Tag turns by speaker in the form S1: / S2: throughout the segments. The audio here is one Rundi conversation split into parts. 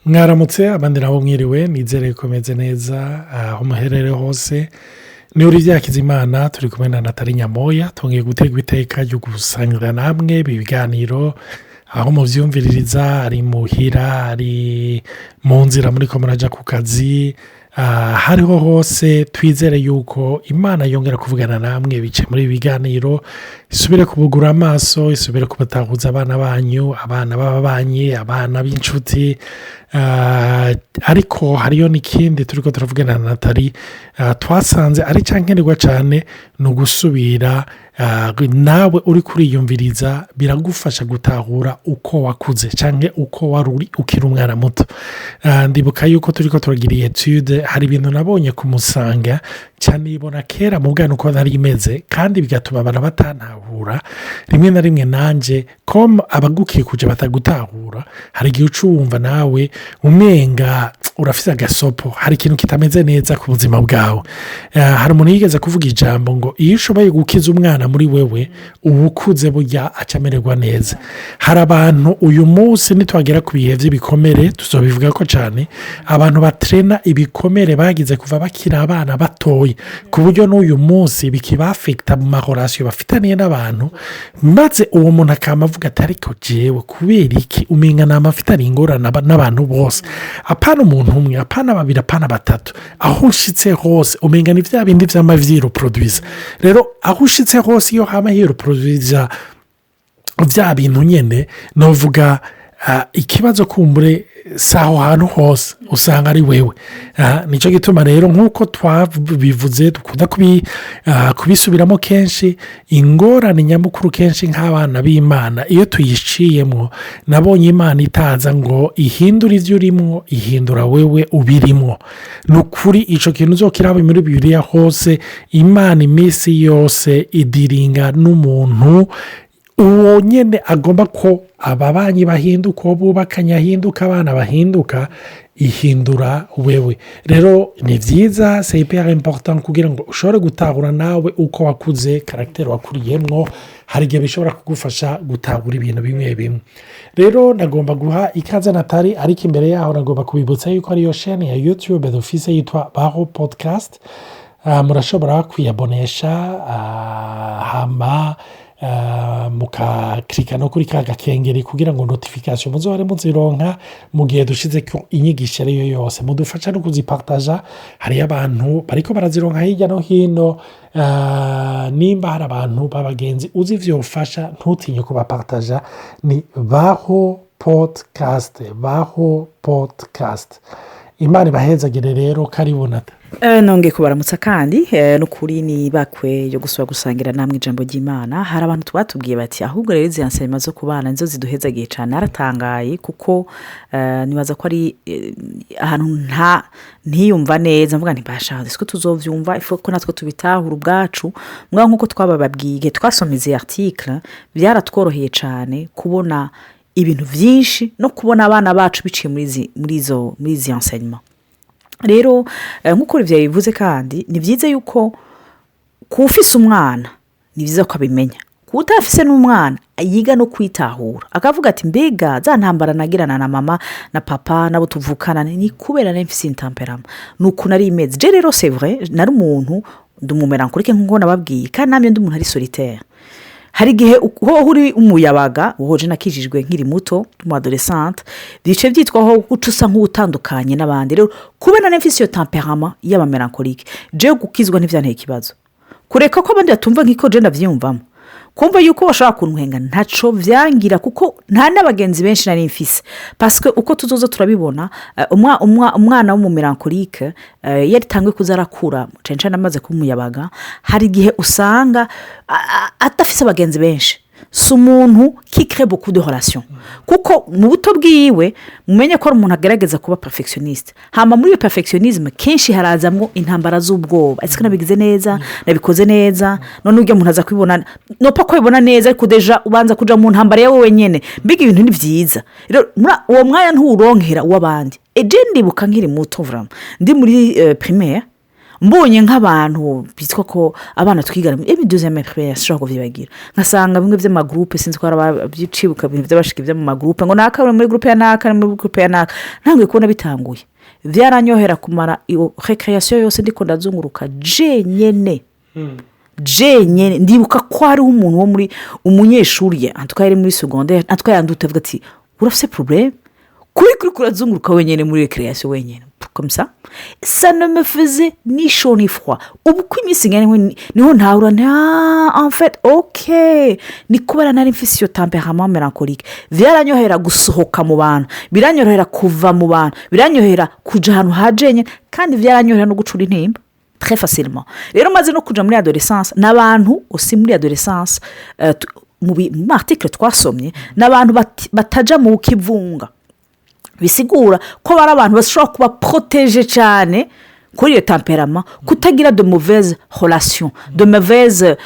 S1: Mwaramutse, abandi nabo mwiriwe. Nizere ko meze neza aho muherere hose. Ni uri Imana, turi kumwe na Natali Nyamoya. Twongeye guterwa iteka ryo gusangira namwe ibi biganiro aho mubyumviririza, ari muhira, ari mu nzira muri ko murajya ku kazi, hariho hose. Twizere yuko Imana yongera kuvugana namwe bice muri ibi biganiro, isubire kubugura amaso, isubire kubatahuza abana banyu, abana b'ababanyi, abana b'inshuti. Ariko hariyo n'ikindi turi ko turavugana na Natali, twasanze ari cya nkenerwa cyane, ni ugusubira nawe uri kuriyumviriza, biragufasha gutahura uko wakuze cyangwa uko wari uri ukiri umwana muto. Ndibuka yuko turi ko turagira iyi étude, hari ibintu nabonye kumusanga cyane, ibona kera mu bwana uko nari imeze, kandi bigatuma abantu batantahura rimwe na rimwe. Nanjye ko abagukikuje batagutahura, hari igihe uca wumva nawe umenga urafite agasopo, hari ikintu kitameze neza ku buzima bwawe. Hari umuntu yigeze kuvuga ijambo ngo iyo ushoboye gukiza umwana muri wewe, uba ukuze burya aca amererwa neza. Hari abantu uyu munsi, nitwagera ku bihe by'ibikomere tuzobivuga ko cyane, abantu batrena ibikomere bagize kuva bakiri abana batoya, ku buryo n'uyu munsi bikibafekita mu ma relations bafitaniye n'abantu, maze uwo muntu akaba avuga ati: "Ariko jewe kubera iki umenga ni amafitanye ingorane n'abantu bose, apana umuntu umwe, apana babiri, apana batatu? Aho ushyitse hose umenga ni bya bindi byama vyiroproduiza." Rero aho ushyitse hose, iyo haba hiroproduiza bya bintu nyine, nuvuga ikibazo kumbure si aho hantu hose, usanga ari wewe. Nicyo gituma rero, nk'uko twabivuze, dukunda kubisubiramo kenshi, ingorane nyamukuru kenshi nk'abana b'Imana iyo tuyiciyemo, nabonye Imana itaza ngo ihindure ibyo urimo, ihindura wewe ubirimo. Ni ukuri, icyo kintu zo kiraba muri Bibiliya hose. Imana iminsi yose idiringa n'umuntu uwo nyine, agomba ko ababanyi bahinduka, uwo bubakanye ahinduka, abana bahinduka, ihindura wewe. Rero ni byiza, c'est hyper important kugira ngo ushobore gutahura nawe uko wakuze, caractère wakuriyemo. Hari igihe bishobora kugufasha gutahura ibintu bimwe bimwe. Rero nagomba guha ikaze Natali, ariko imbere yaho nagomba kubibutsa yuko ariyo chaîne ya YouTube dufise yitwa Baho Podcast. Murashobora kwiyabonesha, hama mukakirika no kuri ka gakengeri kugira ngo notification muzohore muzironka mu gihe dushyize ko inyigisho ariyo yose. Mudufasha no kuzipartaja, hariyo abantu bariko barazironka hirya no hino. Nimba hari abantu b'abagenzi uzi vyofasha, ntutinye kubapartaja. Ni Baho Podcast, Baho Podcast. Imana ibahezagire. Rero karibu, Nata.
S2: Nongeye kubaramutsa kandi n'ukuri ni bakwe yo gusaba gusangira namwe ijambo ry'Imana. Hari abantu twatubwiye bati: "Ahubwo rero izi enseignements zo kubana nizo ziduhezagiye cyane." Naratangaye kuko nibaza ko ari ahantu nta ntiyumva neza, mvuga ntibasha ko tuzovyumva, ifu ko natwe tubitahura ubwacu. Mugabo nk'uko twabababwiye, twasoma izi article, byaratworoheye cyane kubona ibintu byinshi no kubona abana bacu biciye muri izi enseignements. Rero nk'uko ibyo bivuze, kandi ni byiza yuko ku ufise umwana ni byiza ko abimenya, ku utafise n'umwana yiga no kwitahura, akavuga ati: "Mbega za ntambara nagirana na mama na papa nabo tuvukana ni kubera nari mfise tempérament, ni uku nari imeze?" Je rero, c'est vrai, nari umuntu, ndi umu mélancolique nk'uko nababwiye, kandi namwe ndi umuntu ari solitaire. Hari igihe hoho uri umuyabaga, woje nakijijwe nkiri muto, mu adolescente, bice byitwaho guca usa nk'utandukanye n'abandi. Rero kubera nari mfise iyo tempérament y'aba mélancolique, jewe gukizwa ntibyanteye ikibazo, kureka ko abandi batumva nk'iko je ndabyiyumvamo, kumva yuko bashobora kuntwenga ntaco byangira, kuko nta n'abagenzi benshi nari mfise, parce que uko tuzoza turabibona, umwana w'umu mélancolique iyo atanguye kuza arakura, cyane cyane amaze kuba umuyabaga, hari igihe usanga adafise abagenzi benshi. Si umuntu qui crée beaucoup de relations, kuko mu buto bwiwe mumenye ko ari umuntu agerageza kuba perfectionniste. Hama muri iyo perfectionnisme kenshi harazamwo intambara z'ubwoba: ese ko nabigize neza, nabikoze neza? None ujya muntu aza kubibona nopa ko abibona neza, ariko déjà ubanza kuja mu ntambara yawe wenyine: mbega ibintu ni byiza? Rero uwo mwanya ntuwuronkera uw'abandi. Eje ndibuka nkiri muto, vraiment, ndi muri primaire. Mbonye nk'abantu bitwa ko abana twigana emi deuxième primaire, sinshobora kuvyibagira, nkasanga bimwe vy'ama groupes, sinzi ko hari abavyicibuka ibintu vy'abashika vyo mu ma groupes, ngo naka uri muri groupe ya naka, ari muri groupe ya naka. Ntanguye kubona bitanguye, vyaranyohera kumara iyo récréation yose ndiko ndazunguruka jenyene, jenyene. Ndibuka ko hariho umuntu wo muri umunyeshuri, en tout cas yari muri secondaire, en tout cas yandute avuga ati: "Urafise problème kuri kurazunguruka wenyine muri récréation wenyine comme ça?" Ça ne me faisait ni chaud ni froid. Ubu ko iminsi ingana niho ntahura nti: "Ah, en fait, ok, ni kubera nari mfise iyo tempérament mélancolique." Vyaranyohera gusohoka mu bantu, biranyorohera kuva mu bantu, biranyohera kuja ahantu ha jenyine, kandi vyaranyohera no gucura intimba très facilement. Rero maze no kuja muri adolescence, n'abantu aussi muri adolescence, mu article twasomye, n'abantu bataja mu kivunga, bisigura ko bari abantu bashobora kuba protégés cyane kuri iyo tempérament, kutagira de mauvaise relation, de mauvaise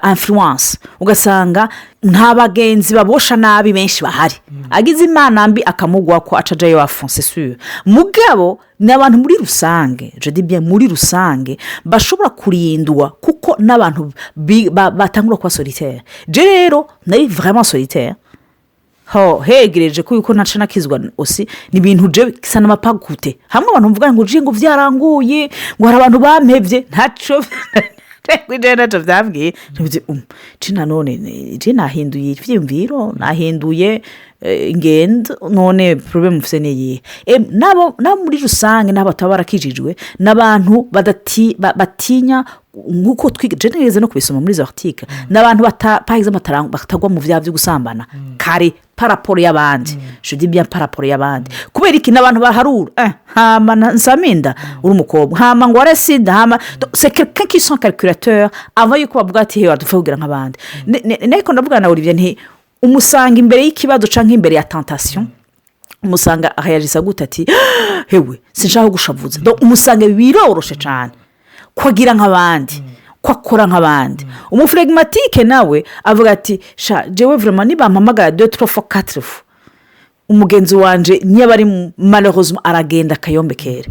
S2: influence. Ugasanga nta bagenzi babosha nabi benshi bahari, agize imana mbi akamugwa ko aca ajayo afonse sure. Mugabo ni abantu muri rusange, je dis bien muri rusange, bashobora kurindwa kuko n'abantu batangura kuba solitaire. Je rero nari vraiment solitaire, ho hegereje ko yuko ntaca nakizwa aussi, ni ibintu je ça ne m'a pas coûté. Hamwe abantu mvuga ngo je ngo byaranguye, ngo hari abantu bampebye, ntaco je ntacyo byambwiye. Ntibizi, je nanone je nahinduye ivyiyumviro, nahinduye ingendo, none problème mufise ni iyihe? Nabo muri rusange, nabo bataba barakijijwe, n'abantu batinya, nk'uko twiga, je nigeze no kubisoma muri izo article, ni abantu par exemple batagwa mu byaha byo gusambana kare par rapport y'abandi. Je dis bien par rapport y'abandi. Kubera iki? Ni abantu baharura, hama nsaminda uri umukobwa, hama ngo ware sida, hama c'est quelqu'un qui sont calculateur avant yuko bavuga ati: "Hewe, dupfa kugira nk'abandi." Ariko ndavuga na Olivier nti umusanga imbere y'ikibazo cyangwa imbere ya tentation, umusanga ahayagisa gute? Ati: "Hewe, sinshaka gushavuza." Donc, umusanga biroroshe cyane ko agira nk'abandi, ko akora nk'abandi. Umu flegmatique nawe avuga ati: "Sha, jewe vraiment nibampamagara deux, trois fois, quatre fois, umugenzi wanje niba ari malheureusement aragenda akayombekera."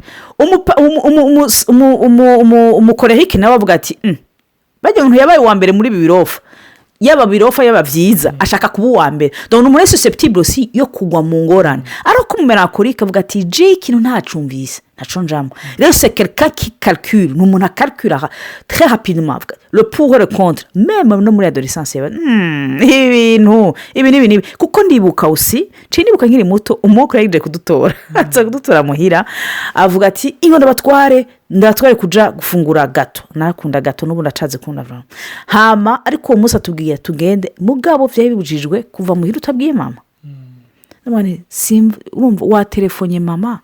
S2: Umu colérique nawe avuga ati: "Bajya umuntu yabaye uwa mbere muri ibi birofa, yaba birofa, yaba byiza, ashaka kuba uwa mbere." Donc ni umuntu susceptible aussi yo kugwa mu ngorane. Ariko umu mélancolique avuga ati: "Je ikintu ntacumvise, ntaco njamo." Rero c'est quelqu'un qui calcule, ni umuntu akalcula très rapidement, avuga le pour et le contre, même no muri adolescence yaba ibintu ibi n'ibi n'ibi. Kuko ndibuka aussi, nciye nibuka nkiri muto, umwuka yagiye kudutora, aza kudutora muhira, avuga ati: "Ingo ndabatware, ndabatware kuja gufungura gâteau." Narakunda gâteau, n'ubu ndacaze kunda vraiment. Hama ariko uwo munsi atubwiye tugende, mugabo byari bibujijwe kuva muhira utabwiye mama. None urumva watelefonye mama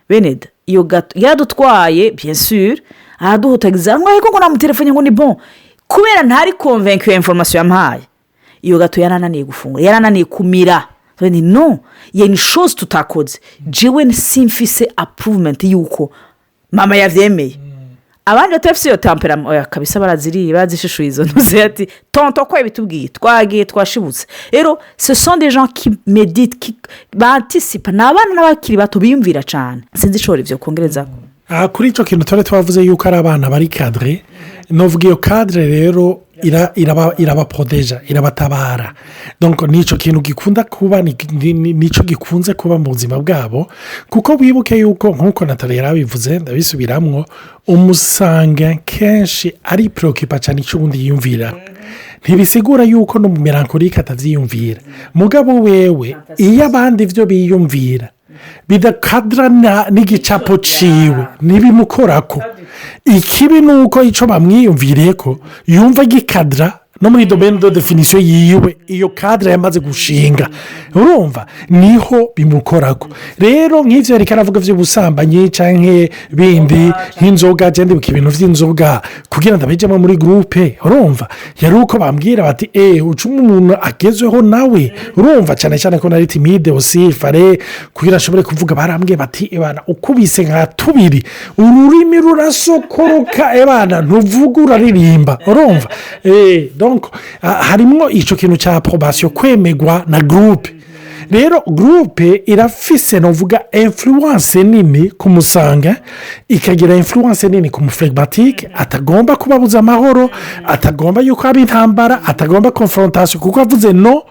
S2: beneda iyo gâteau yaradutwaye, bien sûr araduhutagiza ngo ariko ngo namutelefone ngo ni bon, kubera ntari convaincu ya information yamuhaye. Iyo gâteau yarananiye gufungura, yarananiye kumira. Ni non, il y a une chose tutakoze, jewe simfise approuvement yuko mama yabyemeye. Abandi batafite iyo tempérament, oya kabisa, baraziriye, barazishishuye izo ntuzi, ati: "Tonton ko yabitubwiye, twagiye twashibutse." Rero ce sont des gens qui méditent, qui banticipa, ni abana n'abakiri bato biyumvira cyane. Sinzi ishobora ibyo kongereza.
S1: Aha kuri icyo kintu tuba twavuze yuko ari abana bari cadrés, novuga iyo cadre rero irabaproteja, irabatabara. Donc ni icyo kintu gikunda kuba, nicyo gikunze kuba mu buzima bwabo, kuko wibuke yuko nk'uko Nathalie yarabivuze, ndabisubiramwo, umu sanguin kenshi ari préoccupé cyane icyo ubundi yiyumvira. Ntibisigura yuko n'umu mélancolique atabyiyumvira, mugabo wewe iyo abandi ibyo biyumvira bidakadara n'igicapo ciwe, ntibimukorako. Ikibi ni uko icyo bamwiyumviriye ko yumva gikadara no muri domaine de définition yiwe, iyo cadre yamaze gushinga, urumva niho bimukorako. Rero nk'ibyo yari aravuga by'ubusambanyi cyangwa bindi nk'inzoga, agenda ibuka ibintu by'inzoga kugira ngo abijyemo muri groupe, urumva yari uko bambwira bati: "Eee, ucuma umuntu agezweho nawe." Urumva cyane cyane ko nari timide aussi, fallait kugira ashobore kuvuga. Barambwiye bati: "Ebana, ukubise nka tubiri ururimi rurasokoroka, ebana, ntuvuge uraririmba." Urumva eee, donc harimo icyo kintu cya approbation, kwemegwa na groupe. Rero groupe irafise, novuga, influence nini ku mu sanguin, ikagira influence nini ku mu flegmatique atagomba kubabuza amahoro, atagomba yuko haba intambara, atagomba confrontation, kuko avuze no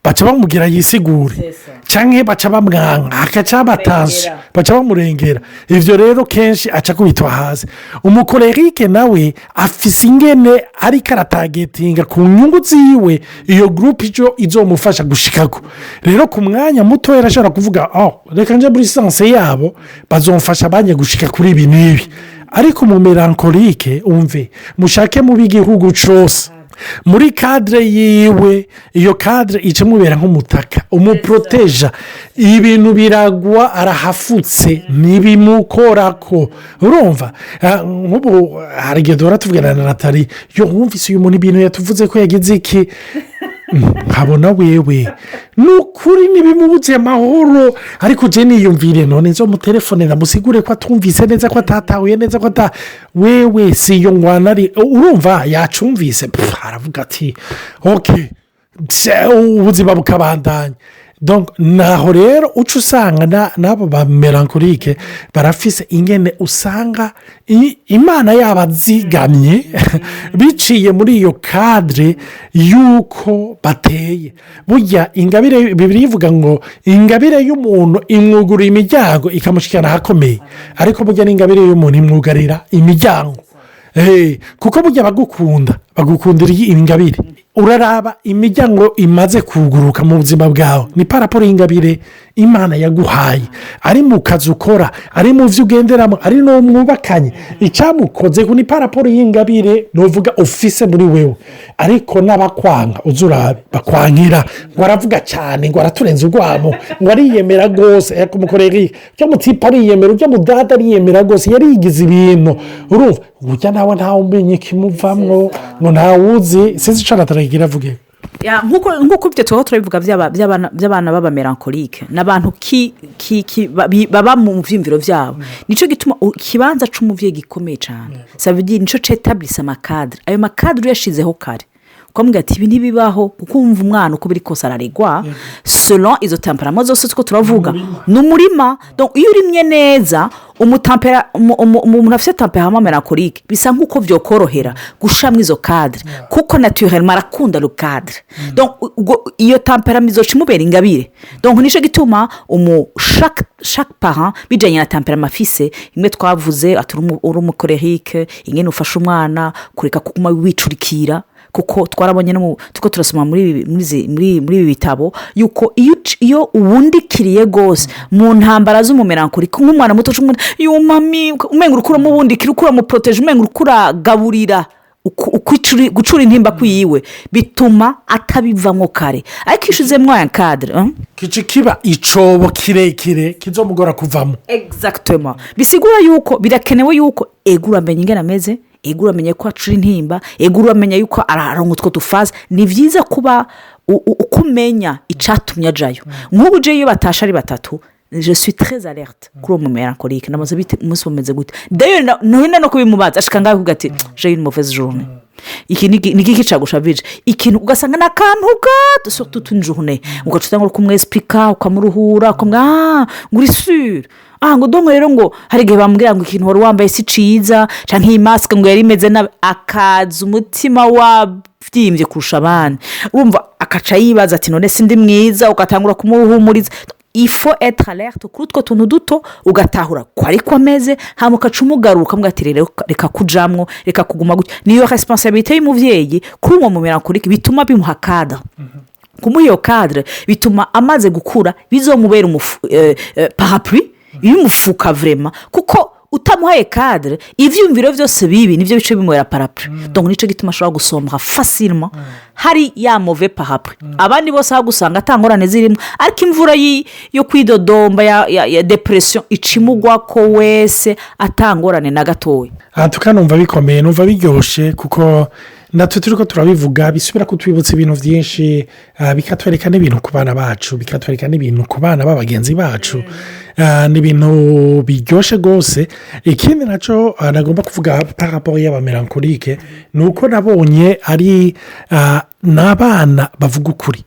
S1: baca bamubwira yisigure cyangwa baca bamwanka, hakaca haba tension, baca bamurengera. Ibyo rero kenshi aca akubitwa hasi. Umu colérique nawe afise ingene ariko aratagetinga ku nyungu ziwe iyo groupe icyo izomufasha gushikako. Rero ku mwanya muto arashobora kuvuga: "Oh, reka nje muri sens yabo, bazomfasha bajye gushika kuri ibi n'ibi." Ariko mu mélancolique, umve, mushake mu b'igihugu cyose muri cadre yiwe, iyo cadre icamubera nk'umutaka umuporoteja. Ibintu biragwa arahafutse, ntibimukorako. Urumva, nk'ubu hari igihe duhora tuvugana na Natali: "Yo, wumvise uyu muntu ibintu yatuvuze ko yagize iki?" Nkabona wewe ni ukuri ntibimubuze amahoro, ariko ujye niyumvire: none nzo mutelefone ndamusigure ko atumvise neza, ko atatahuye neza, ko ata wewe si iyo ngwana ari? Urumva yacumvise, aravuga ati: "OK," ubuzima bukabandanya. Naho rero uca usanga n'abo ba mélancolique barafise ingene usanga Imana yabazigamye biciye muri iyo cadre y'uko bateye. Burya ingabire, bibiri ivuga ngo ingabire y'umuntu imwugurura imiryango ikamushyikana ahakomeye, ariko burya n'ingabire y'umuntu imwugarira imiryango, kuko burya bagukunda, bagukundira ingabire. Uraraba imiryango imaze kuguruka mu buzima bwawe, ni par rapport y'ingabire Imana yaguhaye, ari mu kazi ukora, ari mu byo ugenderamo, ari n'uwo mwubakanye icyamukoze, ni par rapport y'ingabire nuvuga ufise muri wewe. Ariko n'abakwanga, uzi urabe bakwankira ngo aravuga cyane, ngo araturenza urwamo, ngo ariyemera rwose. Kumukorera ujya mu type ariyemera, ujya mu dada ariyemera rwose, yarigize ibintu. Urumva, ujya nawe ntawe umenya ikimuvamwo, ngo ntawuzi. Sinzi icyo nataragira avuge.
S2: Nk'uko ibyo tuba turabivuga by'abana b'aba mélancolique, ni abantu baba mu byiyumviro byabo. Nicyo gituma ikibanza cy'umubyeyi gikomeye cyane. Nicyo cyetablisa ama cadre. Ayo ma cadre uyashyizeho kare, ukamubwira ati: "Ibi ntibibaho," kuko wumva umwana uko biri kose araregwa selon izo tempérament zose two turavuga. Ni umurima. Iyo urimye neza, umuntu afite tempérament mélancolique bisa nk'uko byokorohera gushyiramo izo cadre, kuko naturellement arakunda le cadre. Iyo tempérament izoca imubera ingabire. Nicyo gituma chaque parent, bijyanye na tempérament afise, imwe twavuze ati uri umu colérique, ingene ufasha umwana kureka kuguma wicurikira, kuko twarabonye tuko turasoma muri ibi bitabo yuko iyo ubundikiriye rwose mu ntambara z'umu mélancolique, nk'umwana muto, yumami umenga uri kuramubundikira, uri kuramuporoteje, umenga uri kuragaburira gucura intimba kwiwe, bituma atabivamo kare. Ariko iyo ushyizemo aya cadre
S1: kici kiba icyobo kirekire kizomugora kuvamo.
S2: Exactement. Bisigura yuko birakenewe yuko ego uramenya ingana ameze, ego uramenya ko acura intimba, ego uramenya yuko araronka utwo dufaze. Ni byiza kuba uko umenya icyatumye ajyayo. Nk'ubu uje, iyo batashe ari batatu, je suis très alerte kuri uwo mu mélancolique. Namaze bite, umunsi bumeze gute? D'ailleurs ntuhenda no kubimubaza, ashika ngaho avuga ati: "J'ai une mauvaise journée, iki ni iki cagushavije?" Ikintu ugasanga ni akantu gato, surtout une journée, ugaca utangura kumwesipika, ukamuruhura, ukamubwira: "Ah, ngo uri sûr, ah, ngo donc rero," ngo hari igihe bambwira ngo ikintu wari wambaye si cyiza, cyangwa iyi masque ngo yari imeze nabi, akaza umutima wabyimbye kurusha abandi. Urumva akaca yibaza ati: "None si ndi mwiza?" Ugatangura kumuhumuriza. Il faut être alerte kuri utwo tuntu duto, ugatahura ko ariko ameze, hanyuma ugaca umugarura, ukamubwira ati: "Rero reka kujamwo, reka kuguma gutya." Niyo responsabilité y'umubyeyi kuri uwo mu mélancolique. Bituma bimuha cadre. Kumuha iyo cadre bituma amaze gukura bizomubera parapluie ibimufuka vraiment, kuko utamuhaye cadre, ibyiyumviro byose bibi nibyo bice bimubera parapluie. Donc nicyo gituma ashobora gusomba facilement hari ya mauvais parapluie. Abandi bose aho gusanga atangorane zirimo, ariko imvura yo kwidodomba ya dépression ica imugwa ko wese atangorane na gatoya.
S1: Aha tukanumva bikomeye, numva biryoshye, kuko natwe turi ko turabivuga bisubira kutwibutsa ibintu byinshi, bikatwereka n'ibintu ku bana bacu, bikatwereka n'ibintu ku bana b'abagenzi bacu. Ni ibintu biryoshye rwose. Ikindi nacyo nagomba kuvuga par rapport y'aba mélancolique ni uko nabonye ari n'abana bavuga ukuri.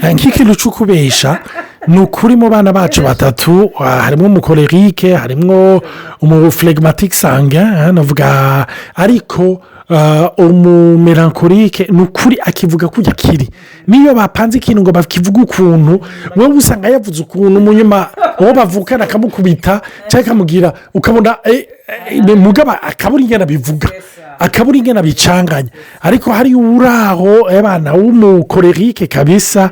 S1: Nk'ikintu cyo kubesha, Ni ukuri, mu bana bacu batatu harimo umucolérique, harimo umuflegmatique sanguin navuga, ariko umumélancolique ni ukuri akivuga kujya kiri. Niyo bapanze ikintu ngo bakivuge ukuntu, wowe usanga yavuze ukuntu, mu nyuma uwo bavukana akamukubita cyangwa akamubwira, ukabona mugaba akabura ingana bivuga, akabura ingana bicanganya. Ariko hari uraho abana w'umucolérique kabisa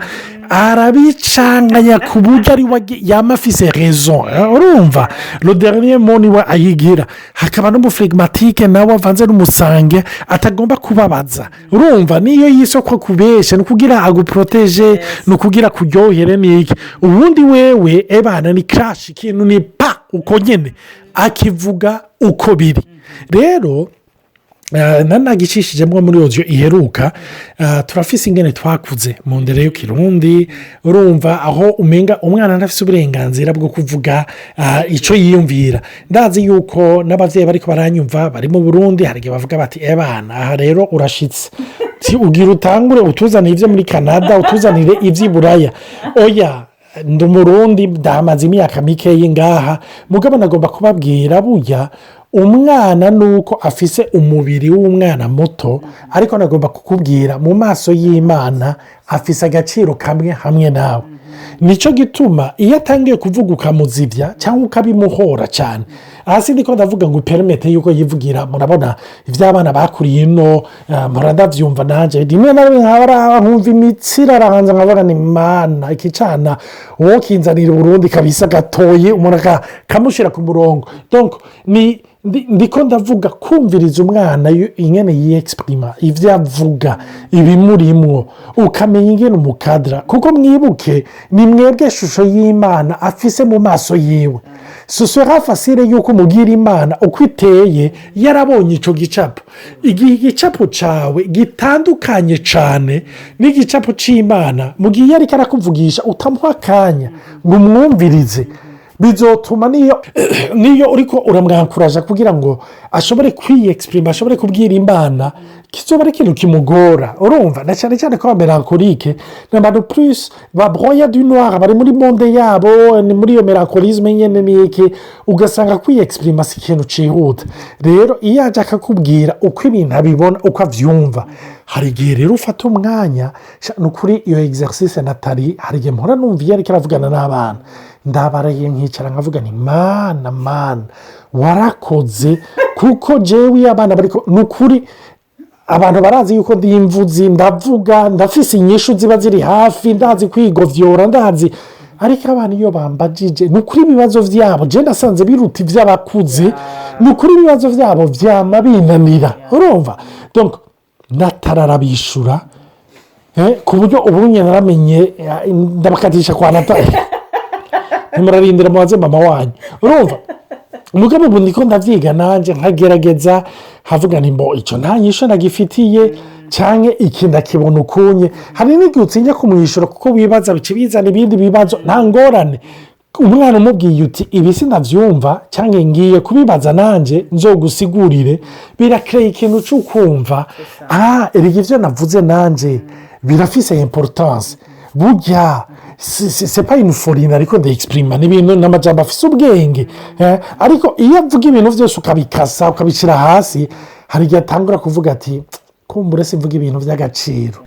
S1: arabicanganya ku buryo ari we yaba afise raison. Urumva, le dernier mot niwe ayigira. Hakaba n'umuflegmatique nawe avanze n'umusanguin atagomba kubabaza. Urumva, niyo yisoko kubesha ni ukugira aguprotège, ni ukugira kuryohere n'iki. Ubundi wewe ebana ni crash, ikintu ni pa uko nyine akivuga uko biri. Rero nanagicishijemo muri audio iheruka, turafise ingene twakuze mu ndere y'ikirundi. Urumva, aho umenga umwana ntafise uburenganzira bwo kuvuga icyo yiyumvira. Ndazi yuko n'ababyeyi bari baranyumva bari mu Burundi, hari igihe bavuga bati: "Ebana, aha rero urashyitse, ugira utangure utuzanire ibyo muri Canada, utuzanire iby'i Buraya." Oya, ndi Umurundi, ndahamaze imyaka mikeyi ngaha. Mugabo nagomba kubabwira, burya umwana ni uko afise umubiri w'umwana muto, ariko nagomba kukubwira, mu maso y'Imana afise agaciro kamwe hamwe nawe. Nicyo gituma iyo atangiye kuvuga ukamuzibya cyangwa ukabimuhora cyane. Hasi ndiko ndavuga ngo upermette yuko yivugira. Murabona iby'abana bakuriye ino, murandabyumva. Nanjye rimwe na rimwe nkaba nkumva imitsi iraranze, nkavuga ni Mana, iki cana uwo kinzanira Uburundi kabisa gatoye, umuntu akamushyira ku murongo. Ni ndiko ndavuga kumviriza umwana ingene yiyexprima, ibyo avuga, ibimurimwo, ukamenya ingene umucadra, kuko mwibuke ni mwebwe shusho y'Imana afise mu maso yiwe. Ce sera facile yuko umubwira Imana uko iteye yarabonye icyo gicapo. Igihe igicapo cyawe gitandukanye cyane n'igicapo cy'Imana, mu gihe iyo ariko arakuvugisha utamuha akanya ngo umwumvirize, bizotuma niyo uriko uramwankuraje kugira ngo ashobore kwiyexprima, ashobore kubwira Imana, kizoba ari ikintu kimugora. Urumva, na cyane cyane ko abamélancoliques ni abantu plus babroya du noir, bari muri monde yabo, ni muri iyo mélancolisme nyine n'iki, ugasanga kwiyexprima si ikintu cyihuta. Rero iyo aje akakubwira uko ibintu abibona, uko abyumva, hari igihe rero ufata umwanya. Ni ukuri, iyo exercice natari, hari igihe mpora numva iyo ariko aravugana n'abana, ndabaraye nkicara nkavuga ni: "Mana, Mana, warakoze." Kuko jewe iyo abana bari, ni ukuri, abantu barazi yuko ndi imvuzi, ndavuga, ndafise inyishu ziba ziri hafi, ndazi kwigovyora, ndazi. Ariko abana iyo bambajije, ni ukuri, ibibazo byabo je nasanze biruta iby'abakuze. Ni ukuri, ibibazo byabo byama binanira. Urumva, natararabishura ku buryo ubu nyine naramenye, ndabakatisha kwa Natali, ntimurarindira mubaze mama wanyu. Urumva, umugabo ubu ndiko ndabyiga nanjye, nkagerageza havuga ni mbo icyo nta nyishu nagifitiye, cyangwa iki ndakibona ukunye. Hari n'igihe utinya kumwishyura kuko wibaza bica bizana ibindi bibazo. Nta ngorane, umwana umubwiye uti: "Ibi sinabyumva," cyangwa "Ngiye kubibaza nanjye nzogusigurire," birakereye ikintu cyo kumva: "Ah, erega ibyo navuze nanjye birafise importance." Burya c'est pas une folie, ariko ndayexprima, ni ibintu ni amajambo afise ubwenge. Ariko iyo avuga ibintu byose ukabikasa, ukabishyira hasi, hari igihe atangura kuvuga ati: "Kumbure simvuga ibintu by'agaciro."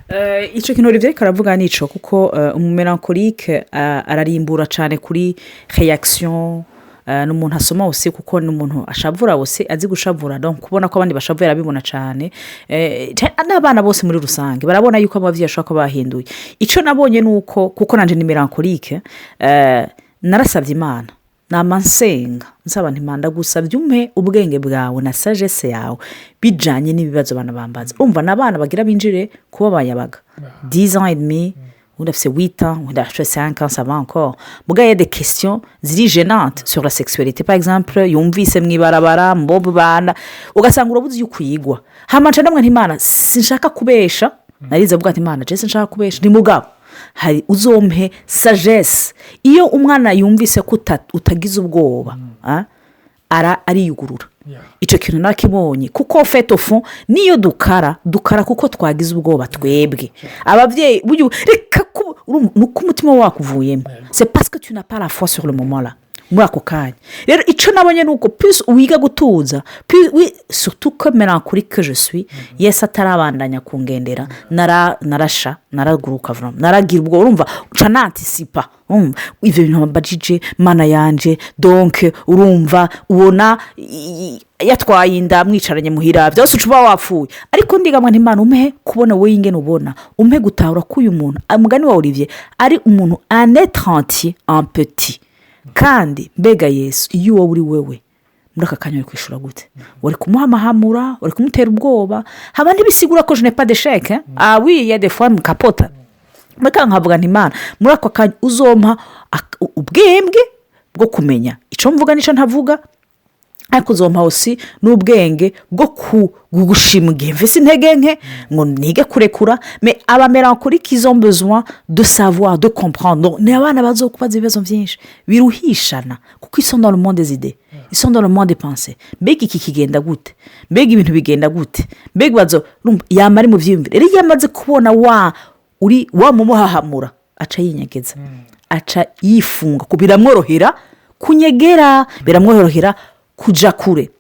S2: Icyo kintu Olivier ariko aravuga nico, kuko umumélancolique ararimbura cyane kuri réaction. Ni umuntu asoma wose, kuko ni umuntu ashavura wose, azi gushavura. Donc kubona ko abandi bashavuye arabibona cyane. N'abana bose muri rusange barabona yuko ababyeyi bashobora kuba bahinduye. Icyo nabonye ni uko, kuko nanjye ni mélancolique, narasabye Imana, nama nsenga nsaba nti: "Imana, ndagusabye umpe ubwenge bwawe na sagesse yawe bijyanye n'ibibazo abana bambaza." Umva, ni abana bagira binjire kuba bayabaga 10 ans et demi, undi afite 8 ans, undi afite 5 ans, ça va encore. Muga il y a des questions ziri gênantes sur la sexualité, par exemple, yumvise mu ibarabara mu bo bana, ugasanga urabuze iyo ukwigwa. Hama nca ndamwe nti: "Imana, sinshaka kubesha." Narize avuga ati: "Imana, je sinshaka kubesha." Ni mugabo hari uzompe sagesse. Iyo umwana yumvise ko utagize ubwoba, ariyugurura. Icyo kintu nakibonye, kuko fait au fond niyo dukara, dukara kuko twagize ubwoba twebwe ababyeyi. Burya reka Urumva, ni uko umutima wakuvuyemo, c'est parce que tu n'as pas la foi sur le moment là, muri ako kanya. Rero icyo nabonye ni uko plus wiga gutuza, plus surtout que mélancolique que je suis, Yesu atarabandanya kungendera, narasha, naraguruka vraiment, naragira ubwo, urumva, uca nanticipa, urumva ibyo bintu mbajije Mana yanje. Donc urumva, ubona yatwaye inda, mwicaranye muhira, byose uca uba wapfuye. Ariko ndigamwa ntimana umpe kubona wowe ingene ubona, umpe gutahura ko uyu muntu, umugani wa Olivier, ari umuntu, un être entier en petit. Kandi mbega Yesu, iyo wowe uri wewe muri aka kanya, uri kwishyura gute? Uri kumuhamahamura, uri kumutera ubwoba? Haba ntibisigura ko je n'ai pas d'échec. Ah oui, y a des fois mukapota muri nkavuga nti: "Imana, muri ako kanya uzompa ubwenge bwo kumenya icyo mvuga n'icyo ntavuga, ariko uzompa aussi n'ubwenge bwo gushima igihe mvise intege nke, ngo nige kurekura." Mais aba mélancoliques, ils ont besoin de savoir, de comprendre. Donc, ni abana bazokubaza ibibazo byinshi biruhishana, kuko ils sont dans le monde des idées, ils sont dans le monde des pensées. Mbega iki kigenda gute? Mbega ibintu bigenda gute? Mbega bazo urumva, yama ari mu byiyumviro. Rero iyo amaze kubona wa uri wamumuhahamura, aca yinyegeza, aca yifunga, biramworohera kunyegera, biramworohera kuja kure.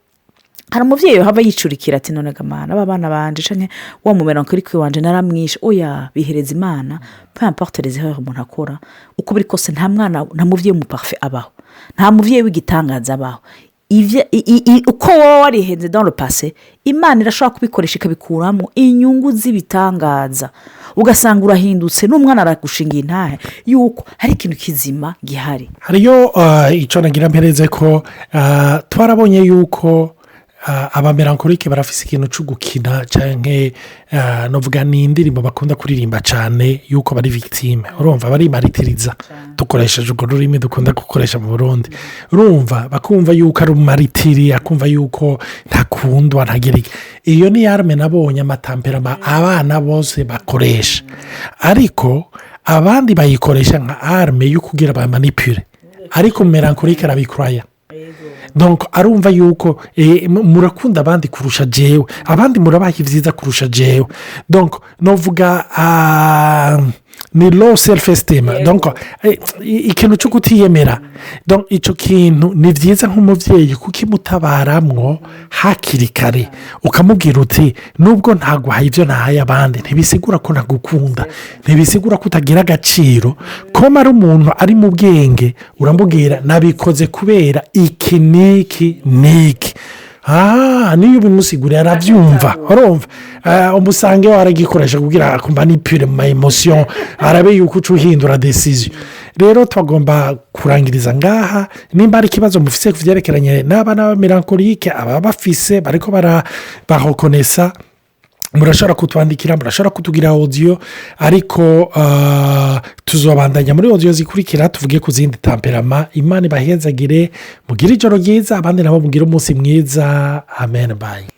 S2: Hari umubyeyi hava yicurikira ati: "None gamana aba bana banje canke wa mu mélancolique wanje naramwishe." Oya, bihereza Imana. Peu importe les erreurs umuntu akora, uko biri kose, nta mwana, nta mubyeyi w'umu parfait abaho, nta mubyeyi w'igitangaza abaho. Uko wowe warihenze dans le passé, Imana irashobora kubikoresha, ikabikuramo inyungu z'ibitangaza, ugasanga urahindutse, n'umwana aragushinga intahe yuko hari ikintu kizima gihari.
S1: Hariyo icyo nagira mpereze ko twarabonye yuko aba mélancoliques barafise ikintu cyo gukina, cyangwa novuga ni indirimbo bakunda kuririmba cyane yuko bari victime. Urumva, barimaritiriza, dukoresheje urwo rurimi dukunda gukoresha mu Burundi. Urumva, bakumva yuko ari umu martyr, akumva yuko ntakundwa, ntagira iki. Iyo ni arme nabonye ama tempéraments abana bose bakoresha, ariko abandi bayikoresha nka arme yo kugira bamanipure, ariko mélancolique arabikuraya. Donc arumva yuko murakunda abandi kurusha jewe, abandi murabaha ibyiza kurusha jewe. Donc novuga ni low self esteem, donc ikintu cyo kutiyemera. Donc icyo kintu ni byiza nk'umubyeyi kukimutabaramwo hakiri kare, ukamubwira uti: "Nubwo ntaguhaye ibyo nahaye abandi, ntibisigura ko ntagukunda, ntibisigura ko utagira agaciro." Koma ari umuntu ari mu bwenge, uramubwira: "Nabikoze kubera iki n'iki n'iki." Niyo ubimusiguriye arabyumva. Urumva, umusange waragikoresha kugira ngo manipule mu ma émotions, arabe yuko uca uhindura décision. Rero tugomba kurangiriza ngaha. Nimba hari ikibazo mufise ku byerekeranye n'abana b'aba mélancoliques, ababa bafise bariko bahokonesa, murashobora kutwandikira, murashobora kutugira audio, ariko tuzobandanya muri audio zikurikira, tuvuge ku zindi tempéraments. Imana ibahezagire, mugire ijoro ryiza, abandi nabo mugire umunsi mwiza. Amen, bye.